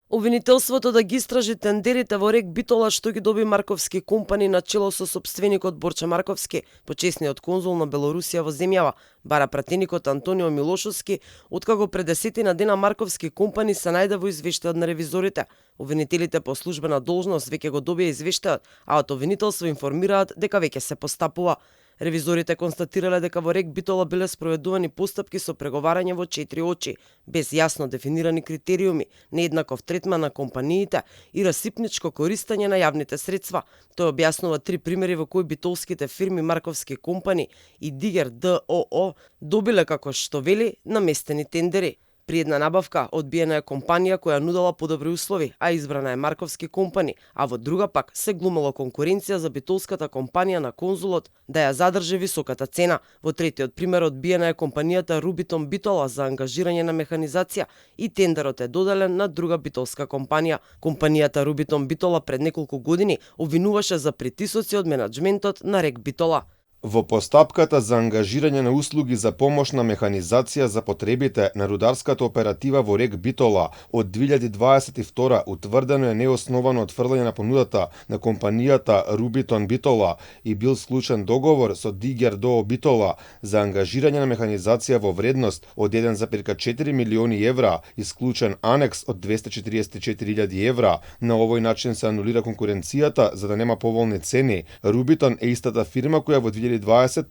Обвинителството да ги истражи тендерите во РЕК Битола што ги доби Марковски компани на чело со сопственикот Борче Марковски, почесниот конзул на Белорусија во земјава, бара пратеникот Антонио Милошовски, откако пред 10 дена Марковски компани се најде во извештајот на ревизорите. Обвинителите по службена должност веќе го добија извештајот, а од обвинителство информираат дека веќе се постапува. Ревизорите констатирале дека во РЕК Битола биле спроведувани постапки со преговарање во 4 очи, без јасно дефинирани критериуми, нееднаков третман на компаниите и расипничко користење на јавните средства. Тој објаснува 3 примери во кои битолските фирми Марковски компани и Дигер ДОО добиле, како што вели, наместени тендери. При една набавка одбиена е компанија која нудела подобри услови, а избрана е Марковски компани, а во друга пак се глумело конкуренција за битолската компанија на конзулот да ја задржи високата цена. Во третиот пример одбиена е компанијата Рубитон Битола за ангажирање на механизација и тендерот е доделен на друга битолска компанија. Компанијата Рубитон Битола пред неколку години обвинуваше за притисоци од менаџментот на РЕК Битола. Во постапката за ангажирање на услуги за помошна механизација за потребите на рударската оператива во РЕК Битола од 2022 утврдено е неосновано отфрлање на понудата на компанијата Рубитон Битола и бил склучен договор со Дигер ДОО Битола за ангажирање на механизација во вредност од 1,4 милиони евра и склучен анекс од 244.000 евра. На овој начин се анулира конкуренцијата за да нема поволни цени. Рубитон е истата фирма која во 2020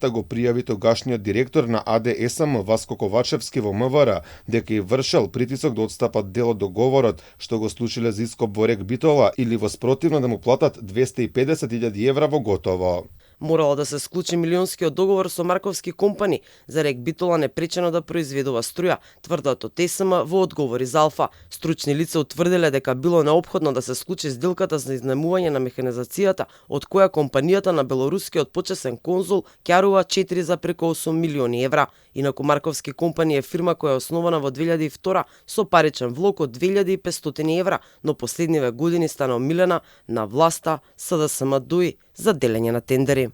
го пријави тогашниот директор на АДСМ Васко Ковачевски во МВР дека и вршел притисок да отстапат дел од договорот што го склучиле за ископ во РЕК Битола или воспротивно да му платат 250.000 евра во готово. Морало да се склучи милионскиот договор со Марковски компани за РЕК Битола непречено да произведува струја, тврдат од ТСМ во одговори за Алфа. Стручни лица утврдиле дека било неопходно да се склучи сделката за изнаемување на механизацијата, од која компанијата на белорускиот почесен конзул ќарува 4,8 милиони евра. Инаку Марковски компани е фирма која е основана во 2002 со паричен влог од 2500 евра, но последниве години стана омилена на власта СДСМ ДУИ за делење на тендери.